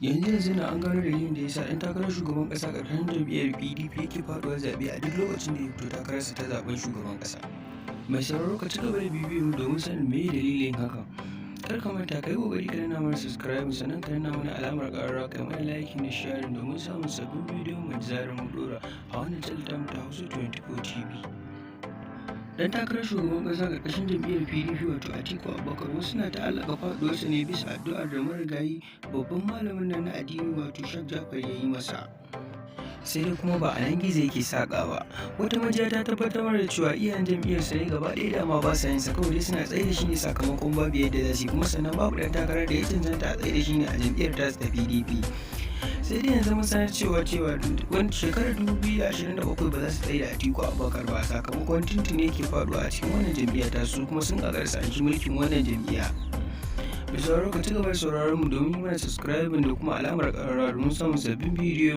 Yanzu yanzun nan an gano dalilin da ya sa ɗan takarar shugaban ƙasa ƙarƙashin jam'iyyar PDP yake faɗuwa zaɓe a duk lokacin da ya fito takararsa ta zaɓen shugaban ƙasa. Mai sauraro, ka ci gaba da bibiyar mu domin sanin meye dalilin hakan. Kar ka manta, ka yi ƙoƙari ka danna mana subscribe, sannan ka danna mana alamar ƙararrawa, ka yi mana liking da sharing domin samun sabbin bidiyon mu da zarar mun ɗora a wannan channel tamu ta Hausa 24 TV. Dan takarar shugaban ƙasa ƙarƙashin jam'iyyar PDP, wato Atiku Abubakar, wasu na ta'allaka faɗuwarsa ne bisa addu'ar da marigayi babban malamin nan na addini, wato Sheikh Jafar, ya yi masa. Sai dai kuma ba a nan gizo yake saƙa ba. Wata majiya ta tabbatar da cewa iyayen jam'iyyarsa ne gaba ɗaya dama ba sa yin sa, kawai dai suna tsaye da shi ne sakamakon babu yadda za su yi, kuma sannan babu ɗan takarar da ya cancanta a tsaye da shi ne a jam'iyyar tasu ta PDP. Sai dai yanzu mun sanar cewa wani shekarar 2027 ba za su tsaye da Atiku Abubakar ba, sakamakon tuntuni yake faɗuwa a cikin wannan jam'iyya ta su, kuma sun gagara su anshi mulkin wannan jam'iyya. Mai sauraro, ka ci gaba da sauraron mu domin yi mana subscribing da kuma alamar ƙararrawa domin samun sabbin bidiyo.